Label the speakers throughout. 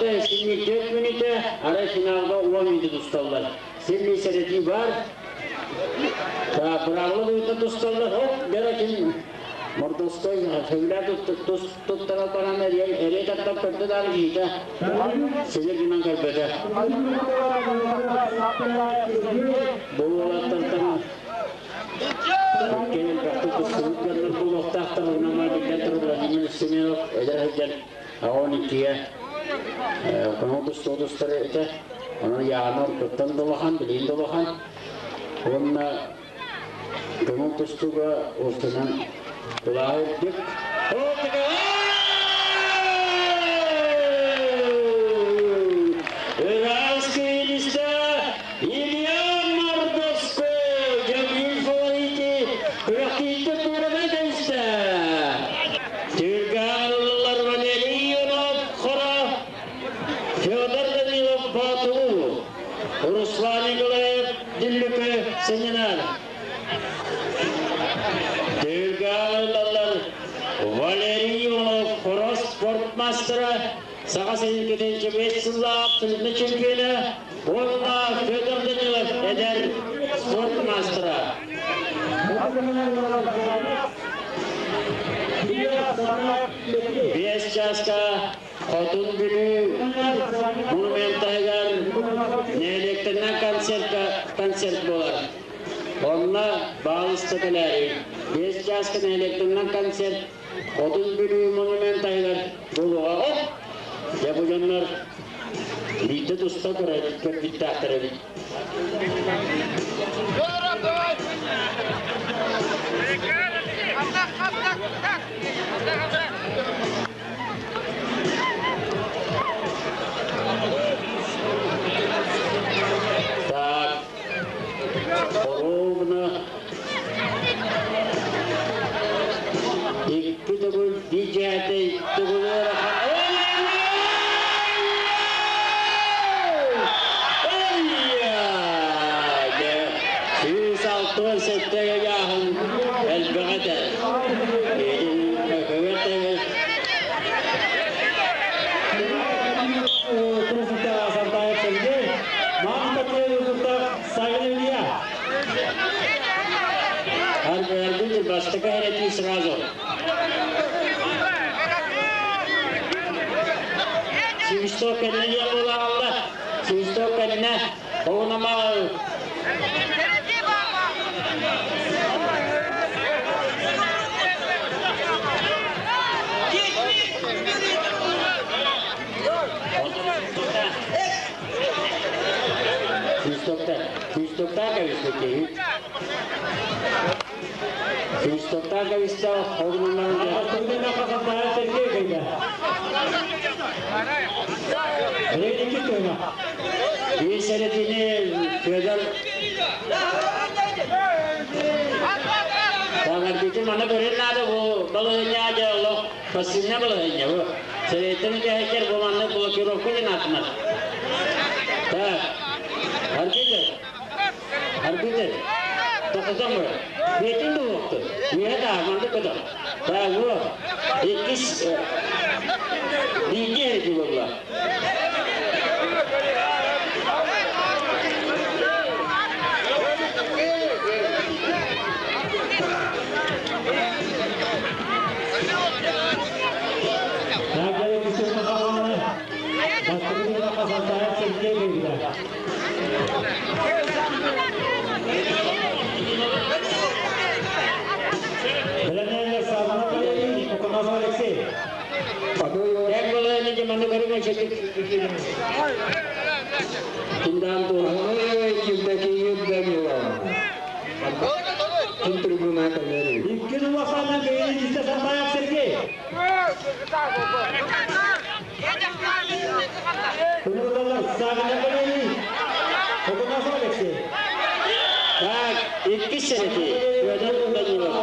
Speaker 1: Ураты синни 4 мүнүүтэ, арай финалга 10 мүнүүтэ тусталлар. Синни сэрэтии бар. Быраабыла быһыытынан тусталлар. Хоп, бера ким Мордовской сөбүлээн туттарар баран эрийэ тардан көрдө даҕаны киһитэ силир гынан көрбөтө. Бу уолаттартан иккиэн элбэхтик тустубут дьоннор буолуохтаахтар. Онон биллэн турар Владимир Семенов эдэр сылдьан 12-гэ көҥүл тустуу тустар этэ. Онон Яна уруккуттан да улахан, билигин да улахан. Уонна көҥүл тустууга устунан кылааһа үрдүк. Ыраас киилистэ Илья Мордовской Дьөгүр Фаворити күрэхтииттэн туорана кэлистэ. Түргэн ылыллар Валерий Иванов Хоро, Федор Данилов Боотулуу, Руслан Николаев Дүллүкү Сынньанар. Түргэн ылыллар Валерий Иванов Хоро спортмастера, Саха сирин 5 сыллаах абсолютно чемпиона уонна Федор Данилов эдэр спорт маастара. Биэс чааска Хотун Бүлүү монументаһыгар нэһилиэктэринэн концертка концерт буолар. Онно баалыста кэлээри. 5 чааска нэһилиэктэринэн концерт Хотун Бүлүү монументаһыгар буолуоҕа. Оп! Дьэ бу дьоннор биирдэ туста көрбүттээхтэр эбит. Так, ровно икки төгүл биир төгүл 167 ыйааһын элбэх этэ. Бастакы эрэтии сразу. Свисток кэннэ диэн буолаҕалла. Свисток кэннэ оҕунама Свистокта. Свистокта кэбиспит Свистокта кэбистэ Биир сэрэтини Федор Таҥарбытын манна көрөр наада бу балаһыанньа дьэ олох пассивная балаһыанньа бу. Сэриэттэн үтэһэттэр бу манна блокировка диэн аатынар. Так, арбитр, арбитр, тохтотон бу. Бэйтин буолуохтун. Үөһэ да, маннык көтөх. Так, бу иккис биирдии эрэ буолла. Так, иккис сэрэтии. Федор Данилов.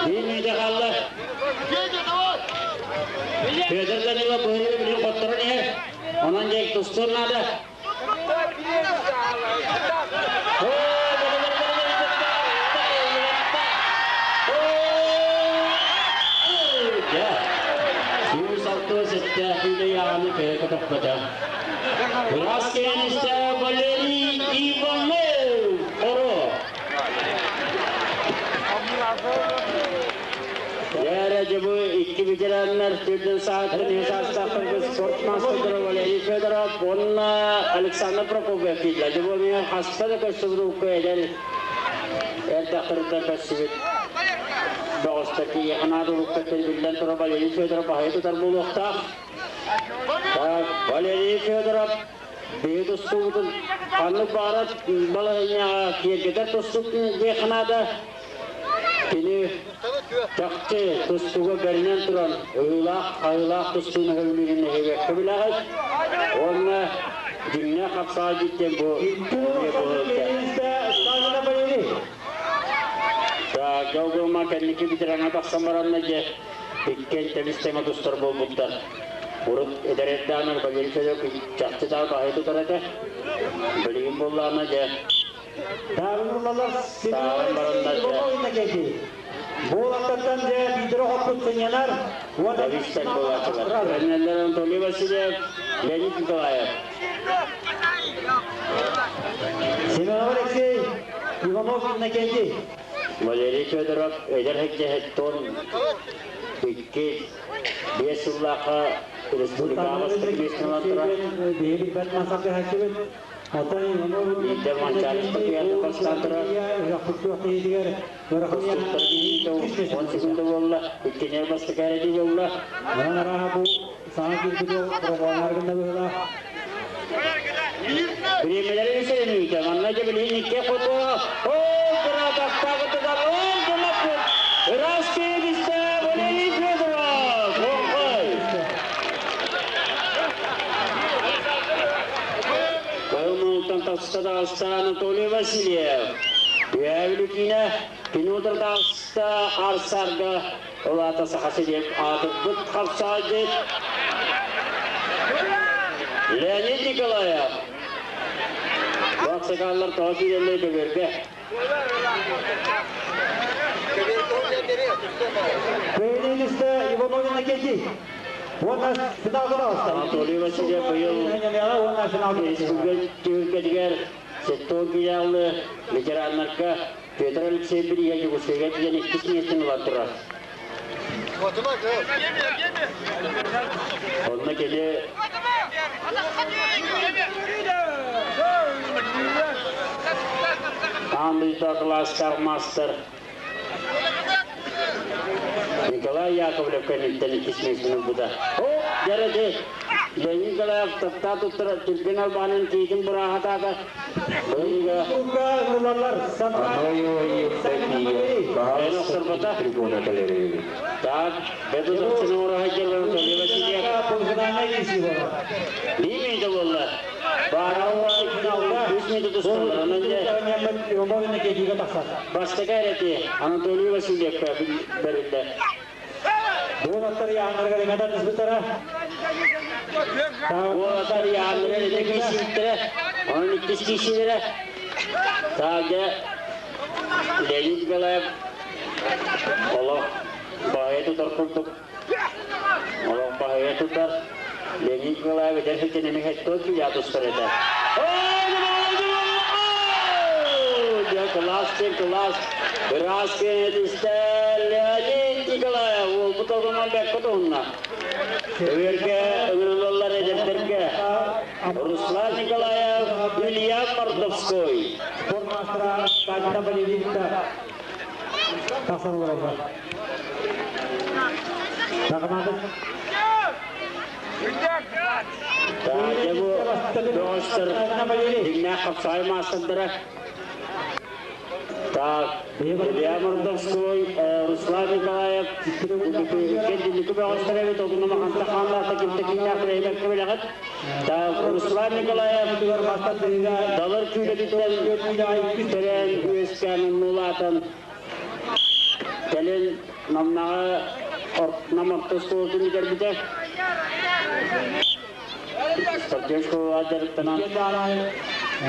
Speaker 1: Биир мүнүүтэ хаалла. Федор Данилов быһыыны билигин хотторон иһэр. Онон дьэ тустуон наада. кыайа көтөхпөтө. Ыраас киэнистэ Валерий Иванов Хоро. Дьээрэ дьыбы икки ветераннар түрдүн сааттан үс саастаахтарга спорт маастардара Валерий Федоров уонна Александр Прокопьев киирдилэр. Дьыбы эмиэ хаста да көрсүбүт эдэр эрдэхтэриттэн көрсүбүт бөҕөстөр киһиэхэ наадалыктар биллэн турар Валерий Федоров баһыйа тутар буолуохтаах. Валерий Федоров биһи тустуубутун ханнык баҕарар балаһыанньаҕа киэргэтэр тустуук диэххэ наада. Кини чахчы тустууга бэринэн туран ыһыылаах, хаһыылаах тустууну көбүлүүрүн нэһилиэккэ билэҕит. Уонна дьиҥнээх хапсаҕай диэн бу эмиэ буолуохта. Гаугума кэнники бүтэрэҥҥэ тахсан баранна дьэ иккиэн тэбис тэҥэ тустар буолбуттар. Урут эдэр эрдэҕинэ Валерий Федоров чахчы даа баһы тутар этэ. Билигин буоллаҕына дьэ
Speaker 2: Таарыллалар Семен Буолаттартан дьэ биирдэрэ хоппут сынньанар уонна
Speaker 1: Тэбис тэҥ буолааччылар. Тренерлэр Анатолий Васильев, Леонид Николаев.
Speaker 2: Семенов Алексей, Иванов Иннокентий.
Speaker 1: Валерий Федоров эдэр сылдьыһыттан икки биэс сыллаахха республикаҕа бастакы миэстэни турар.
Speaker 2: Биһиги билбэт масакыһаччыбыт. Оттон Иванов
Speaker 1: Биирдэ Манчаары Спартакиада бастаан турар. Тустууктар киһиитэ 10 секунда буолла, иккинэр бастакы эрэди буолла.
Speaker 2: Онон арааһа бу саҥа киирбит уол пробуонар гынна быһыылаах.
Speaker 1: Бириэмэлэри үсэнүүтэ, манна дьэ билигин икки хоту, ол кыраатахтаабытыгар ол гынаппыт ыраас киһи Валерий Федоров, Оҥхой. Кыһыл тахса таҕыста Анатолий Васильев. Үөһээ кини утары таҕыста Арсарга ол аата Саха сирин аатырбыт хапсаҕайдьыт Леонид Николаев. Бу аксакаллар тоҕо киирэллэр көбүөргэ?
Speaker 2: Кыайыылыста Иванов Иннокентий. Уонна финалга таҕыста.
Speaker 1: Анатолий Васильев быйыл
Speaker 2: Уонна финалга
Speaker 1: республика түһүлгэтигэр сеттон киирээлы ветераннарга Петр Алексеев бирииһэ Дьокуускайга тиийэн иккис миэстэни ылан турар. Онно кини аан дойду кылаастаах маастар Николай Яковлев кэнниттэн иккис миэстэни ылбыта. О, дьэрэти! Леонид Николаев таптаа туттара түргэн албаанын тиитин бырааһатаата. Быйыга Так, беду Анатолий Васильев. Биир минута буолла. Баара үс минута тусталлар. Онон дьэ бастакы эрэти Анатолий Васильевка бэриллэр.
Speaker 2: Буолаттар яаннарыгар эмэдэн түспүттэрэ.
Speaker 1: Уолаттар яаннарыгар ити киирсибиттэрэ. Онон иккис киирсиилэрэ. Так, дьэ Леонид Николаев олох баһыйа тутар курдук. Олох баһыйа тутар. Леонид Николаев эдэр сылдьан эмиэ хэттон киирэ тустар этэ. Дьэ, кылаас диэн кылаас. Ыраас киэн этистэ Леонид Николаев уолбут оҕонон бэккэ туһунна. Көбүөргэ ыҥырыллаллар эдэрдэргэ Руслан Николаев, Илья Мордовской.
Speaker 2: Спорт маастара Катя Валерьевна тахсан олороллор. Сахаматов
Speaker 1: Дьэ бу бөҕөстөр дьиҥнээх хапсаҕай маастардара. Так, Илья Мордовской, Руслан Николаев, Кэнтинники бөҕөстөр эбит, отуна маханта хааннаахта кимтэ кииннээх бэйбэккэ билэҕит. Так, Руслан Николаев Далыр күүлэтиттэн төрөөн үөскээн оннулаатан кэлин Намнаҕа Нам орто оскуолатын бүтэрбитэ. Спортивнай школаҕа дьарыктанан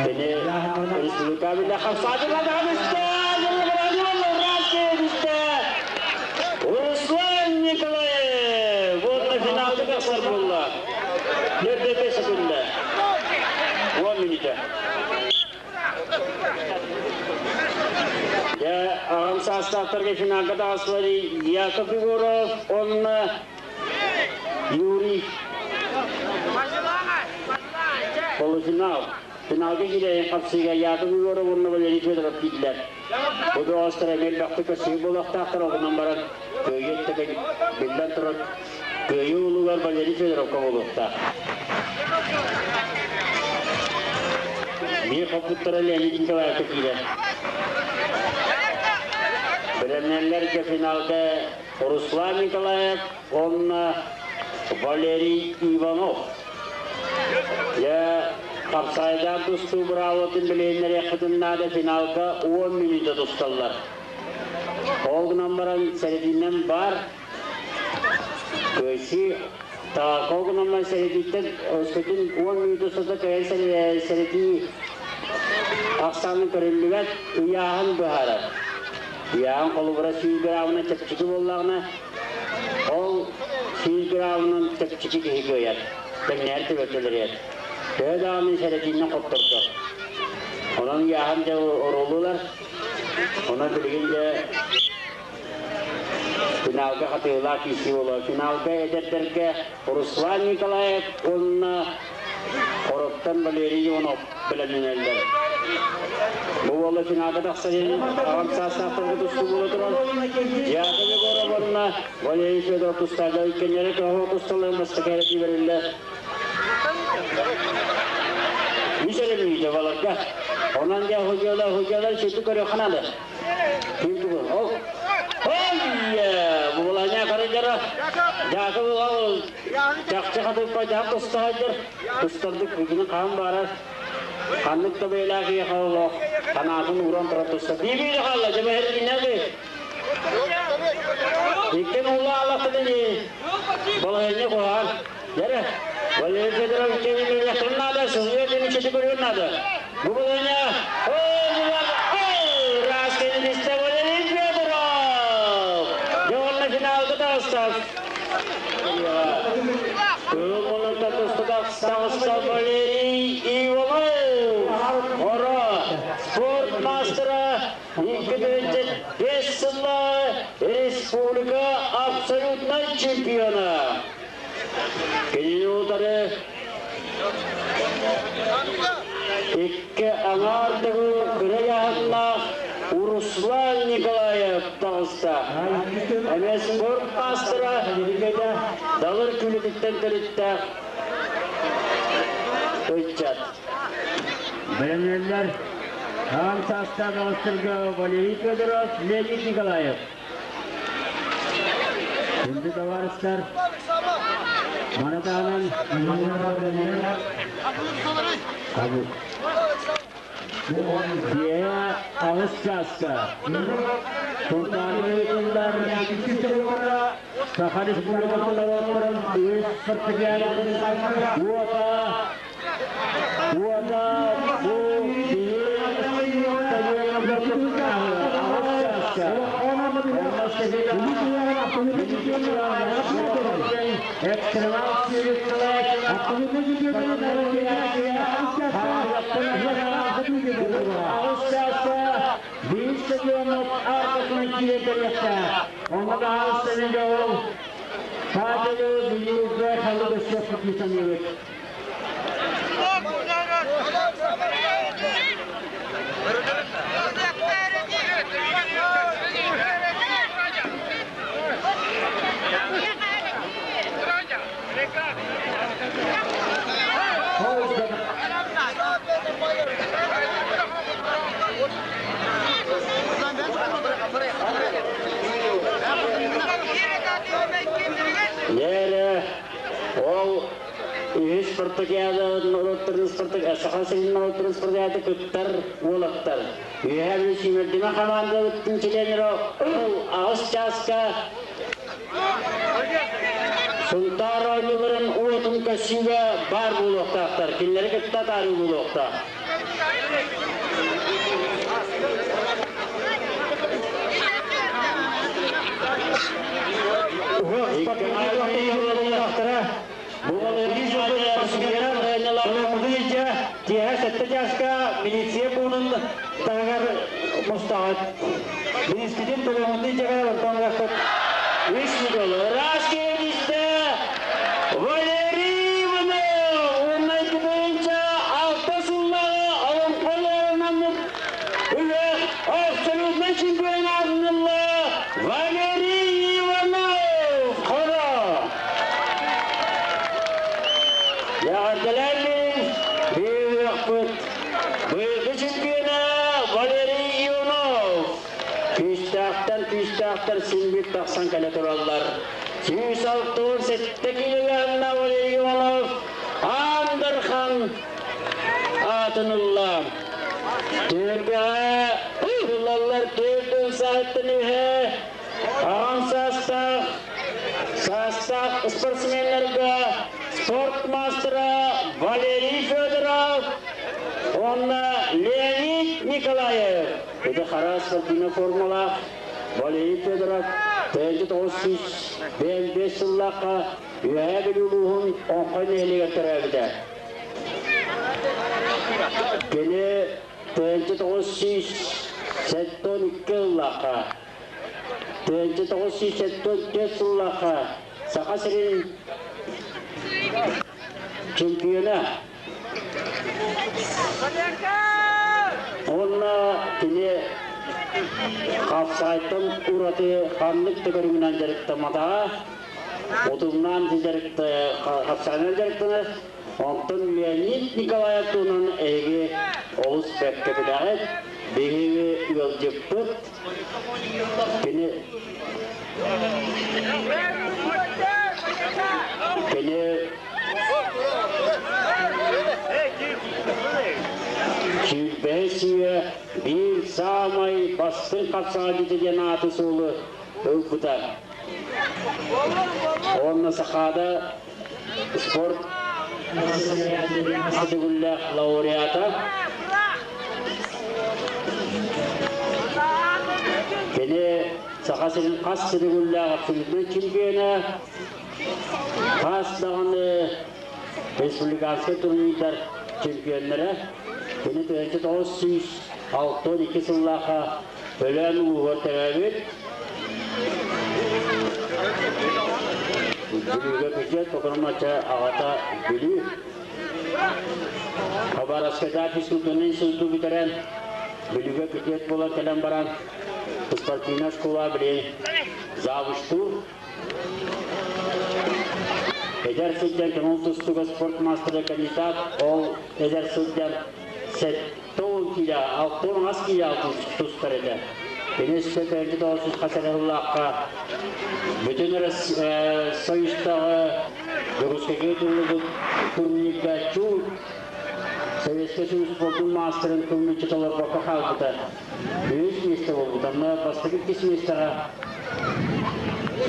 Speaker 1: кини республика билэ Руслан Николаев! Вот на финалга тахсар буолла. Аҕам саастаахтарга финалга таҕыстылар Яков Егоров уонна Юрий Полуфинал. Финалга киирэн хапсыыга Яков Егоров уонна Валерий Федоров киирдилэр. Бу бөҕөстөр эмиэ элбэхтик көрсүһүү буолуохтаахтар, ол гынан баран кыайыы өттө биллэн турар кыайыы улугар Валерий Федоровка буолуохтаах. Биир хоппуттара Леонид Николаевка киирэр. Бэлэмнэллэргэ финалга Руслан Николаев уонна Валерий Иванов. Дьэ, хапсаайдаах тустуу быраабылатын билиһиннэриэххитин наада финалга 10 мүнүүтэ тусталлар. Ол гынан баран сэрэтиинэн баар кыайсыы Ол гынан баран сэрэтииттэн өскөтүн 10 мүнүүтэ устата кыайан сэрэтии ахсаанын көрүллүбэт ыйааһын быһаарар. Ыйааһын холобура 100 граммынан чэпчэки буоллаҕына, ол 100 граммынан чэпчэки киһи кыайар, тэҥнэһэр түбэлтэлэригэр. Төһө даҕаны сэрэтиинэн хоттордо. Онон ыйааһын дьэ оруолу ылар. Онон билигин дьэ Финалга хатыылаах киирсии буолуо. Финалга эдэрдэргэ Руслан Николаев уонна Хороттон Валерий Иванов бэлэмнэнэллэр. Бу буолла финалга тахсар аҕам саастаахтарга тустуу буола турар. Яков Егоров уонна Валерий Федоров тустааччылар иккиэннэрэ көһө тусталларын бастакы эрэтии бэриллэр. Үс эрэ мүнүүтэ баларга. Онон дьэ худьуола худьуола сүтү көрүөххэ наада. Буоланя карыдара Дьаакып ол чахчы хатыппа дьаап тустаһайдар тустардык бүгүнү хаан баарар ханнык да бэйэлээх ийэхэ олох санаатын ууран турар туста биир хаалла дьэбэһэргинэби иккин улла алахтыны балаһыанньа куһаҕан дьэрэ Валерий Федорович кэмин надо сызыа тиничити көрүөн надо бу балаһыанньа Раскенилистэ Валерий Федоров! Дьоҕурна финалга таҕыста. Кыыл муннукта тустуга таҕыста Валерий Иванов! Хоро спорт мастера 2005 сылла республика абсолютнай чемпиона. Кинини утары икки аҥаар төгүл кыра ыйааһыннаах Руслан Николаев таҕыста. Эмиэ спорт маастара Далыр күлүтүттэн төрүттээх ыччат. Бэлэмнэллэр аан саастаах аҕыстарга Валерий Федоров, Леонид Николаев. Күндү табаарыстар, маны таһынан Киэһэ 8 чааска Сунтаарга ыытыллар Саха Республикатын норуоттарын үһүс спартакиадатын уота уота бу Биир стадиоммут аартатынан киирэн кэлиэхтээх. Онно да аҕыс ол Саатыгы Бүлүүгэ халык өссө саныыбыт. Дьэ, ол үһүс спартакиада норуоттарын спартак Саха сирин норуоттарын спартакиада кыттар уолаттар. Үөһээ Бүлүү сүүмэрдэмэ хамаандабытын чилиэннэрэ ол 8 чааска Сунтаар оонньууларын уотун көссүүгэ баар буолуохтаахтар. Кинилэри кытта атаарыы буолуохтаах.
Speaker 2: Киэһэ 7 чааска милиция пуунун таһыгар мустаҕыт. Бириискитин төлөҥүтүн дьэгэ онтон ылыахпыт.
Speaker 1: Үс мугул ыраас киһи Валерий Иванов уонна 2006 сыллааҕы Олоҥхо ыаранаммыт ыһыах абсолютнай чемпионатын ылла Валерий Иванов Хоро. Эҕэрдэлээн биир ыһыахпыт быйылгы чемпиона Валерий Иванов. Күүстээхтэн күүстээхтэр син биир тахсан кэлэ тураллар. 167 килограммна Валерий Иванов Аан Дархан аатын ылла. Түһүлгэҕэ ыллаллар түөртүн сааттан үһэ аҕам саастаах саастаах спортсменнарга спорт маастара Валерий Федоров уонна Леонид Николаев. Ити хара спортивнай формалаах Валерий Федоров 1955 сыллаахха Үөһээ Бүлүү улууһун Оҥхой нэһилиэгэр төрөөбүтэ. Кини 1972 сыллаахха 1974 сыллаахха Саха сирин чемпиона. Уонна кини хапсаайтан ураты ханнык да көрүҥүнэн дьарыктамматаҕа, утумнаан хапсаайынан дьарыктанар. Онтон Леонид Николаев туһунан эһиги олус бэркэ билэҕит. Биһиги ыалдьыппыт. Кини кини Сүүрбэһис үйэ биир саамай бастыҥ хапсаҕайдьыта диэн ааты-суолу ылбыта. Уонна Сахаада спорт төгүллээх лауреата. Кини Саха сирин хас төгүллээх абсолютнай чемпиона, Хас даҕаны республиканскай турнирдар чемпионнара кини 1962 сыллаахха Өлөөн улууһугар төрөөбүт. Бүлүүгэ күтүөт Покромача аҕата Бүлүү. Хабаровскайдаах физкультурнай институту бүтэрэн Бүлүүгэ күтүөт буолан кэлэн баран спортивная школа билин завучтуур. Эдэр сылдьан көҥүл тустууга спорт маастара кандидат, ол эдэр сылдьан 70 киилэ, 68 киилэ тустар этэ. Кини өссө 1900 хас эрэ бүтүн Союзтааҕы Дьокуускайга ыытыллыбыт турнирга чуут Советскай Союз спордун маастарын кылмыччы толорбокко хаалбыта. Үһүс миэстэ буолбут. Онно бастакы иккис миэстэҕэ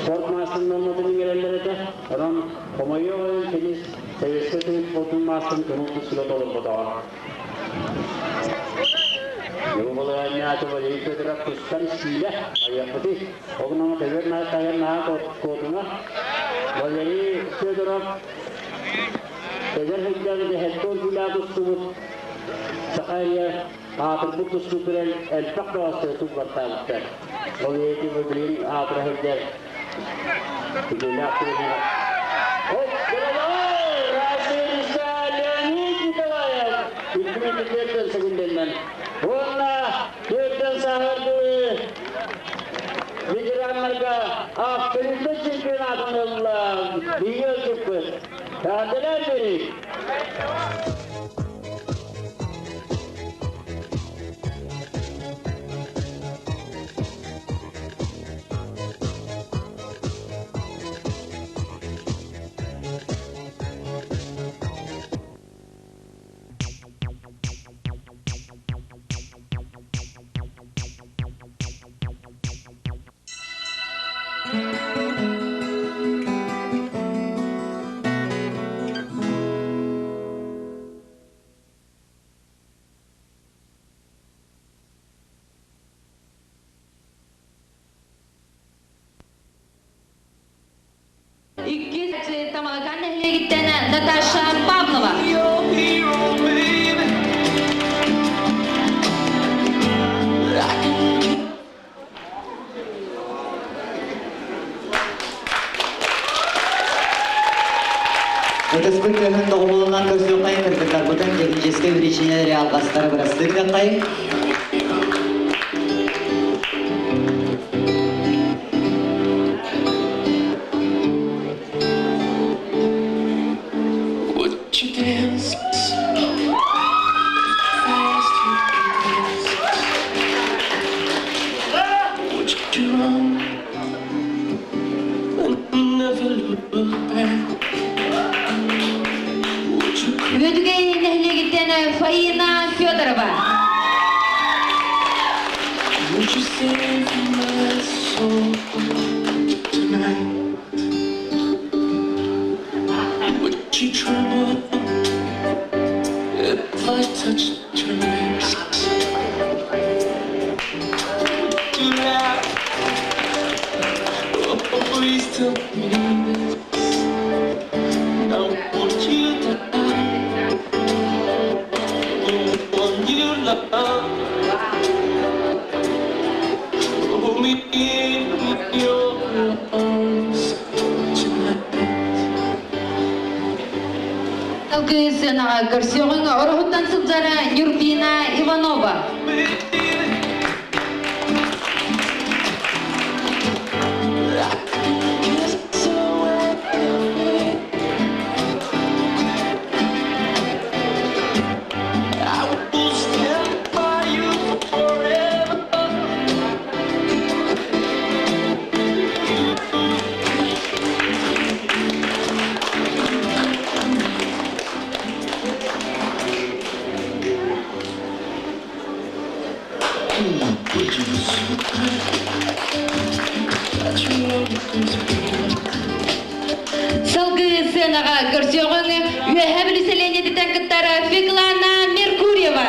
Speaker 1: спорт маастарын норматын иҥэрэллэр этэ. Онон хомойуох иһин кини Советскай Союз спордун маастарын көҥүл тустууга толорботоҕо. Балаһыанньааты Валерий Федоров тустан сиилэ айыахпытый. Ол төгөр тайар наһаа куотуна. Валерий Федоров эдэр сылдьан дэһэттон килээ тустубут Сахария аатырбыт тустууктар элбэх бөҕөстөрү туллартаабыттар. Ол иһин билигин аатыра сылдьар үтүөлээх тренер. Леонид Николаев 2 секунденнен. Уонна төрдөн саһырдыы ветераннарга абсолютно чемпионатын ылла. Биги ылдыппыт. Тәһәдәләр бери.
Speaker 3: Иккис Тамалакаан нэһилиэгиттэн Наташа Павлова.
Speaker 2: тыаһын доҕуһуолунан көрсүөххэйин, кыргыттарбытын техническэй биричиинэлэри алҕастары бырастыы гыныаххайын.
Speaker 4: Would you dance fast you can dance? Would you run and never look back? Would you cry?
Speaker 3: Үөдүгэй нэһилиэгиттэн Фаина Федорова.
Speaker 4: Would you save my soul tonight? Would you tremble if I touched your lips? Would you laugh? Oh, please tell me this. Now would you die for the one you love? Hold me in your arms tonight.
Speaker 3: Салгыы сыанаҕа көрсүөҕүҥ Ороһуттан сылдьар Нюрбина Иванова.
Speaker 4: Kiss away your fear. I will stand by you forever. Would you swear that you always be mine?
Speaker 3: Салгыы сыанаҕа көрсүөҕүҥ Үөһээ Бүлүү сэлиэнньэтиттэн кыттар Феклана Меркурьева.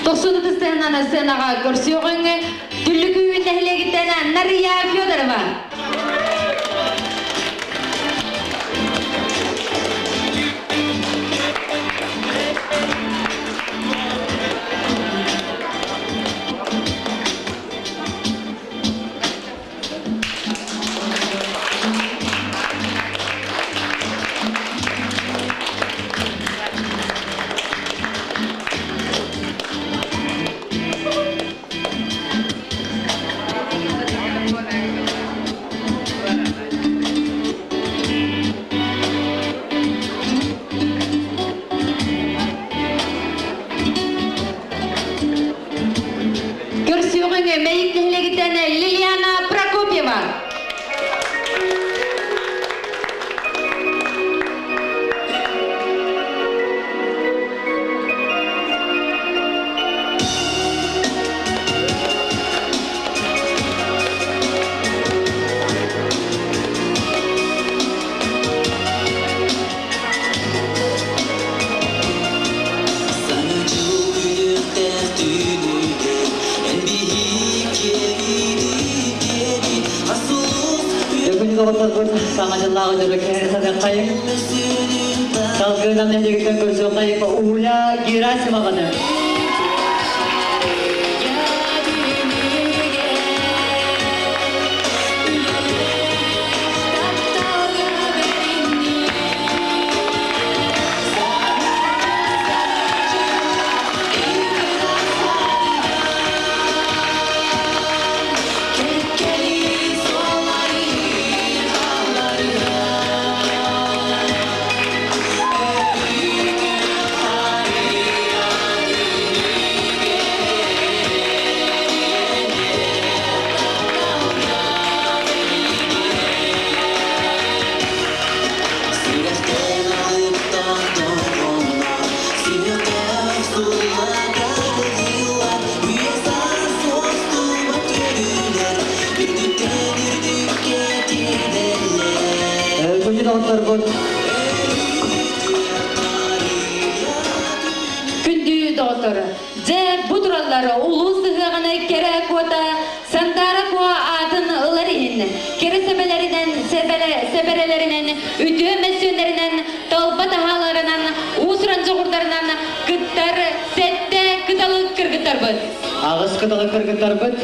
Speaker 3: 90 сыананы сыанаҕа көрсүөҕүҥ Дүллүкү нэһилиэгиттэн Нария Федорова. Көрсүөҕүҥ Мэйик нэһилиэгиттэн Лилиана Прокопьева.
Speaker 4: Саҥа дьыл күлүктээх түүнүгэр эн биһикки киэби хас
Speaker 2: Бүгүн доҕотторбут саҥа дьыллааҕы дьоро киэһэни саныаххайыҥ. Салгыы Нам нэһилиэгиттэн көрсүөххэйиҥ Уля Герасимованы. доҕотторбут
Speaker 3: Күндү доҕоттор, дьэ бу тураллар улуус ыһыаҕын кэрэ куота Сандаара Куо аатын ылар иһин, кэрэ сэбэлэринэн, сэбэрэлэринэн, үтүө мөссүөннэринэн, талба таһааларынан, уус-уран дьоҕурдарынан кыттар сэттэ кыталык кыргыттарбыт.
Speaker 2: Аҕыс кыталык кыргыттарбыт,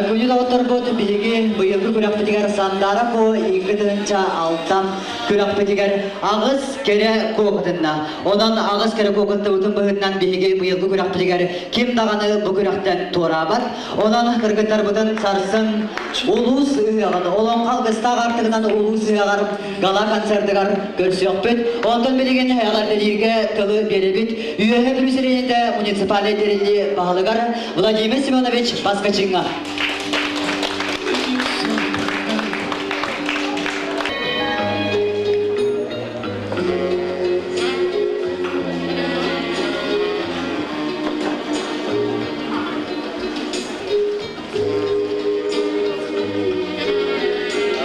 Speaker 2: күнү доҕотторбут биһиги быйылгы күрэхпитигэр Сандаара Куо 2 006 күрэхпитигэр аҕыс кэрэ куо кытынна. Онон аҕыс кэрэ куо кыттыбытын быһыытынан биһиги быйылгы күрэхпитигэр ким даҕаны бу күрэхтэн туораабат. Онон кыргыттарбытын сарсын улуус ыһыаҕын, олоҥхо алгыстаах аартыгынан улуус ыһыаҕар гала-концертыгар көрсүөхпүт. Онтон билигин эҕэрдэлииргэ тылы биэрэбит. Үөһэ Бүлүү сэлиэнньэтэ муниципальнай тэриллии баһылыгар Владимир Семенович Поскачиҥҥа.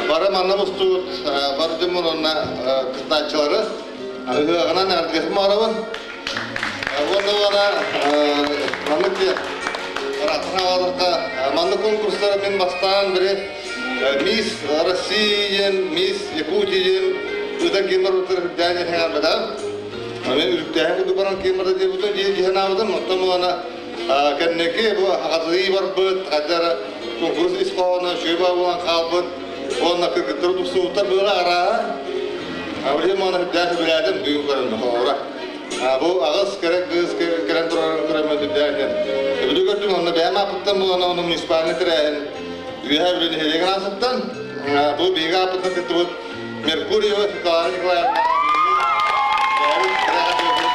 Speaker 5: Бары манна мустубут бар дьоммун уонна кыттааччылары ыһыаҕынан эҕэрдэлэһим баҕарабын. Уонна бара маннык ыраахтан аҕаларга маннык конкурстары мин бастаан бири Мисс Россия диэн, Мисс Якутия диэн ыытан киин барбыттар үрдээн иһэн бадам. Мен үрүктээһин курдук баран киин барда диэбитин дии дии санаабытым. Оттон буолана кэнники бу хатыы барбыт, хайдара конкурс ис хоһооно үчүгэй буолан хаалбыт. Уонна кыргыттары тупсубуттар быара арааһа. Билигин маны үрдээн сөбүлээтим бүгүн көрөн холобура. Бу аҕыс кэрэ кыыс кэлэн турарын көрөммүн үрдээн Бүлүү көрдүм, онно бэйэм ааппыттан буолан онно муниципальный тэрээһин Үөһээ Бүлүү нэһилиэгин аатыттан бу биһиги ааппытынан кыттыбыт Меркурьева Светлана Николаевна бэйэбит кэрэ аатырбыт.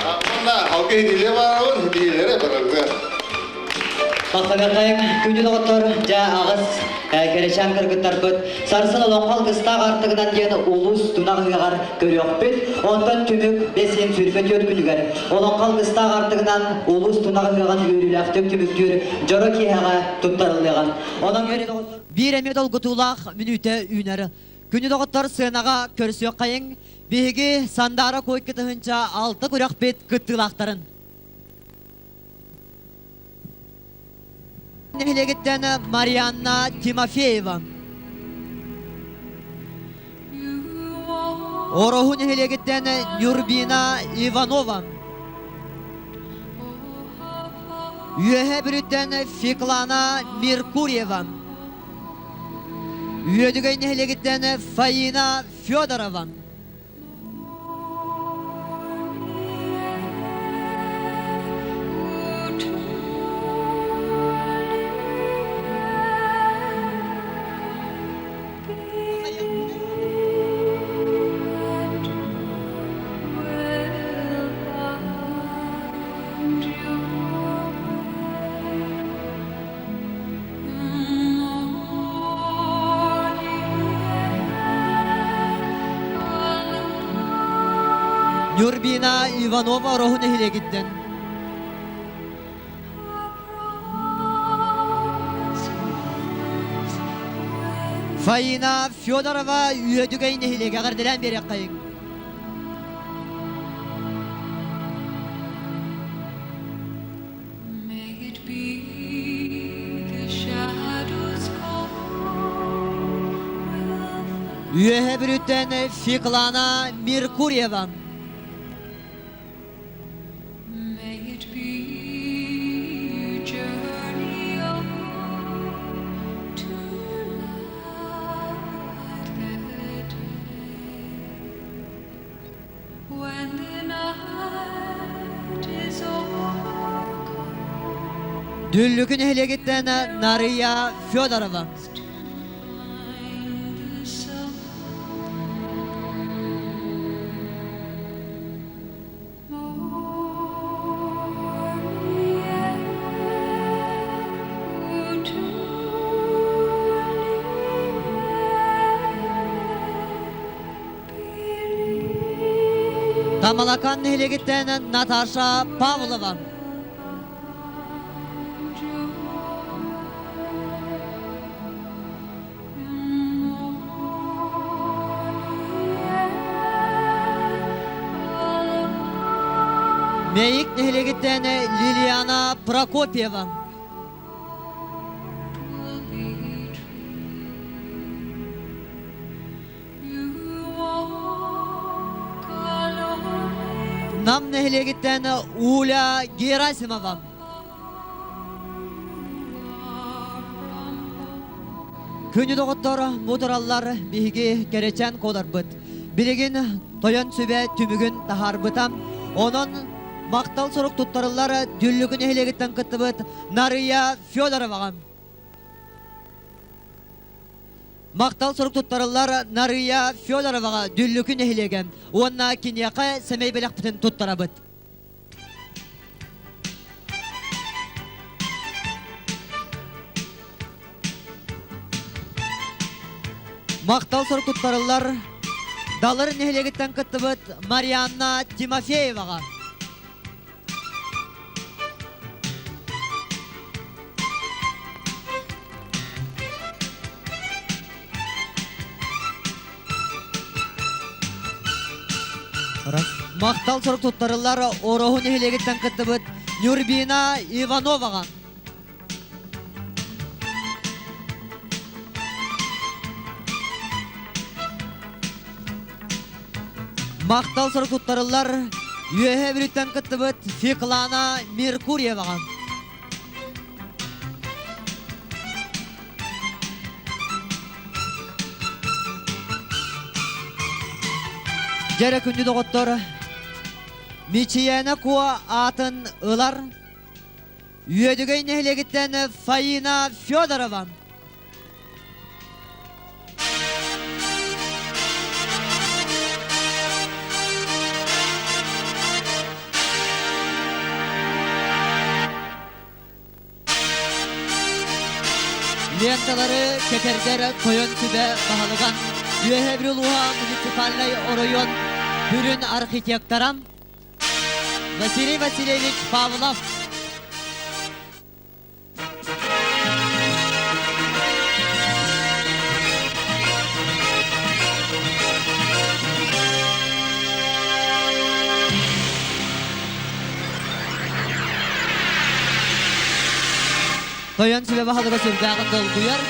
Speaker 5: Уонна алгы хидиле баарабын, хидилere барарга.
Speaker 2: Махтаныаххайыҥ, күндү доҕоттор, дьэ аҕыс кэрэчээн кыргыттарбыт сарсын олоҥхо алгыстаах аартыгынан диэн улуус тунах ыһыаҕар көрүөхпүт. Онтон түмүк 5 24 күнүгэр олоҥхо алгыстаах аартыгынан улуус тунах ыһыаҕын үөрүүлээхтик түмүктүүр дьоро киэһэҕэ туттарыллыаҕа. Онон биир эмиэ долгутуулаах мүнүүтэ үүнэр. Күндү доҕоттор сыанаҕа көрсүөххэйиҥ. Биһиги Сандаара Куо 2006 күрэхпит кыттыылаахтарын. Нэһилиэгиттэн Марианна Тимофеева. Ороһу нэһилиэгиттэн Нюрбина Иванова. Үөһэ Бүрүттэн Феклана Меркурьева. Үөдүгэй нэһилиэгиттэн Фаина Федорова. Нюрбина Иванова Ороһу нэһилиэгиттэн. Фаина Федорова Үөдүгэй нэһилиэгэ эҕэрдэлээн биэриэххэйиҥ.
Speaker 6: May it be the shadows call will
Speaker 2: Үөһэ Бүрүттэн Феклана Меркурьева.
Speaker 6: May it be journey on to light the day when the night is overcome.
Speaker 2: Дүллүкү нэһилиэгиттэн Нария Федорова.
Speaker 6: To find the sun.
Speaker 2: Тамалакан нэһилиэгиттэн Наташа Павлова. Мэйик нэһилиэгиттэн Лилиана Прокопьева. Нам нэһилиэгиттэн Уля Герасимова. Күнү доҕоттор бу тураллар биһиги кэрэчээн куоларбыт. Билигин тойон сүбэ түмүгүн таһаарбыта. Онон махтал сурук туттарыллар Дүллүкү нэһилиэгиттэн кыттыбыт Нарыйа Федороваҕа. Махтал сурук туттарыллар Нарыйа Федороваҕа Дүллүкү нэһилиэгэ уонна киниэхэ сэмэй бэлэхпитин туттарабыт. Махтал сурук туттарыллар Далыр нэһилиэгиттэн кыттыбыт Марианна Тимофееваҕа. Махтал сурук туттарыллар Ороһу нэһилиэгиттэн кыттыбыт Нюрбина Ивановаҕа. Махтал сурук туттарыллар Үөһээ Бүлүүттэн кыттыбыт Феклана Меркурьеваҕа. Дьэрэ күндү доҕоттор, Мичийээнэ Куо аатын ылар Үөдүгэй нэһилиэгиттэн Фаина Федорова. Ленталары кэтэрдэр Тойон Сүбэ баһылыган Үөһээ Бүлүү улууһа муниципальнай оройуон сүрүн архитектора Василий Васильевич Павлов. Тойон сүбэ баһылыга сүрдээҕин долгуйар.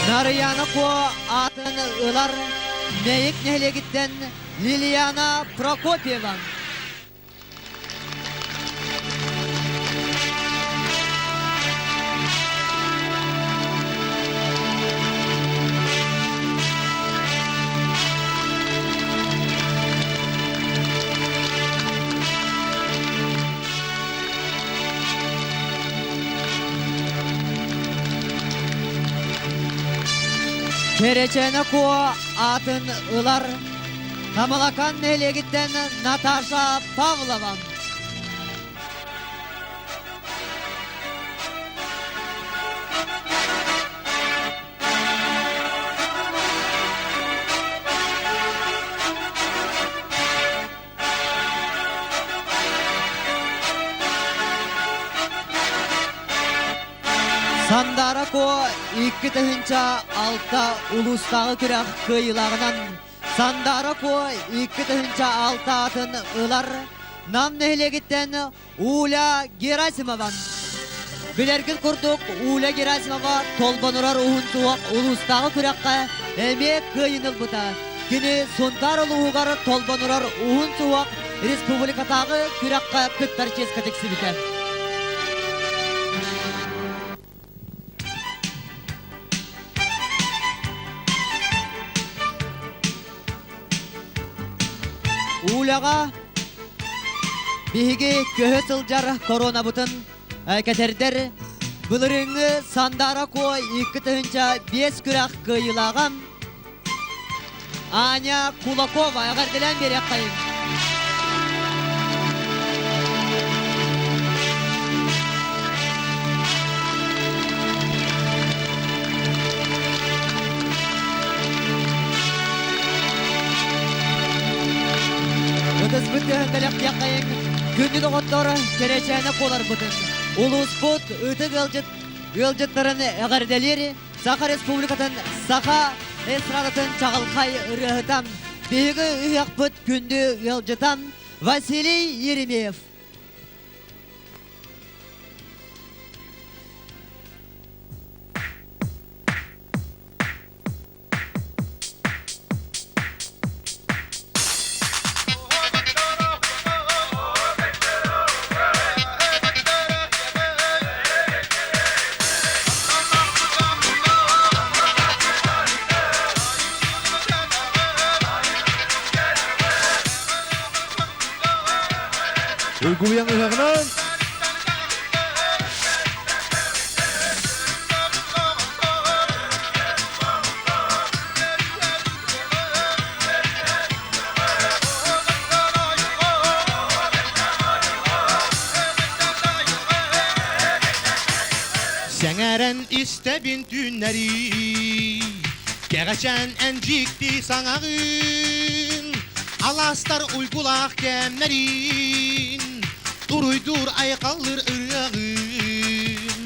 Speaker 2: Нарыйаана Куо аатын ылар Мэйик нэһилиэгиттэн Лилиана Прокопьева. Кэрэчээнэ Куо аатын ылар Тамалакан нэһилиэгиттэн Наташа Павлова. Сандаара Куо 2006 улуустааҕы күрэх кыайыылааҕынан Сандаара Куо 2006 аатын ылар Нам нэһилиэгиттэн Уля Герасимова. Билэргит курдук, Уля Герасимова толбонурар уһун суох улуустааҕы күрэххэ эмиэ кыайыыны ылбыта. Кини Сунтаар улууһугар толбонурар уһун суох республикатааҕы күрэххэ кыттар чиэскэ тиксибитэ. Уляҕа биһиги көһө сылдьар коронабытын кэтэрдэр былырыыҥҥы Сандаара Куо 2005 күрэх кыайыылааҕа Аня Кулакова эҕэрдэлээн биэриэххэйиҥ. бэлэхтиэххэйиҥ күндү доҕоттор кэрэчээнэ буоларбытын улууспут ытык ыалдьыт ыалдьыттарын эҕэрдэлиир Саха Республикатын саха эстрадатын чаҕылхай ырыаһыта биһиги ыһыахпыт күндү ыалдьыта Василий Еремеев.
Speaker 7: Уйгуйан ыһыаҕынан Сэҥээрэн истэбин түүннэри, Кэҕэчээн эн дьикти саҥаҕын, Алаастар уйгулаах кэмнэрин, Уруйдуур айхаллыыр ырыаҕын.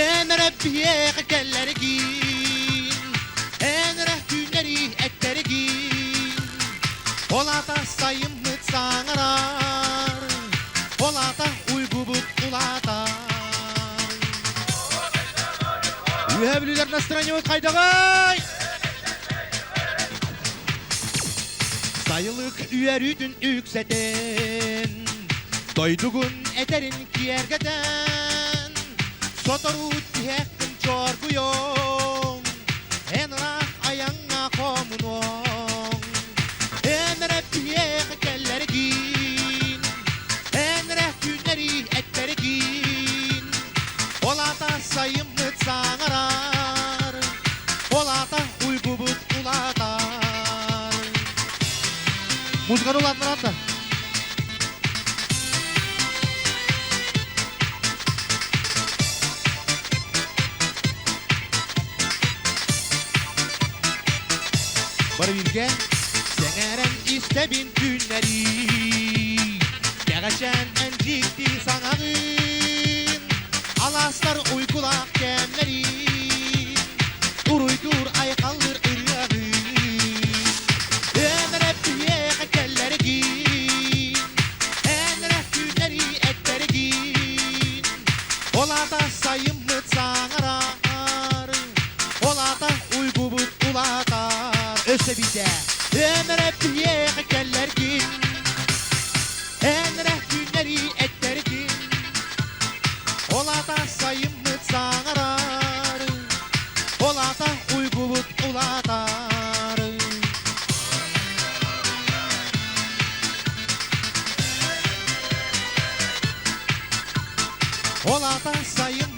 Speaker 7: Эн эрэ биһиэхэ кэллэргин, Эн эрэ түүннэри эттэргин, Ол аата сайыммыт саҥарар, Ол аата уйгубут улаатар. Үөһэ Бүлүүлэр настроениебыт хайдаҕай? Сайылык үөрүүтүн үксэтэн, дойдугун этэрин киэргэтэн, сотору тиһэххин чоргуйуоҥ, эн ыраах айаҥҥа хомунуоҥ. Эн эрэ биһиэхэ кэллэргин, эн эрэ түүннэри эттэргин, ол аата сайыммыт саҥарар, ол аата уйгубут улаатар. Музыканы улаатыннарар Бары бииргэ сэҥээрэн истэбин түүннэри Кэҕэчээн эн дьикти саҥаҕын Алаастар уйгулаах кэмнэрин Уруйдуур айхаллыыр ырыаҕын Эн эрэ биһиэхэ кэллэргин Эн эрэ түүннэри эттэргин Ол аата сайыммыт саҥарар Ол аата уйгубут улаатар Өссө биирдэ Эн эрэ биһиэхэ кэллэргин Эн эрэ түүннэри эттэргин Ол аата сайыммыт саҥарар Ол аата уйгубут улаатар Ол аата сайыммыт.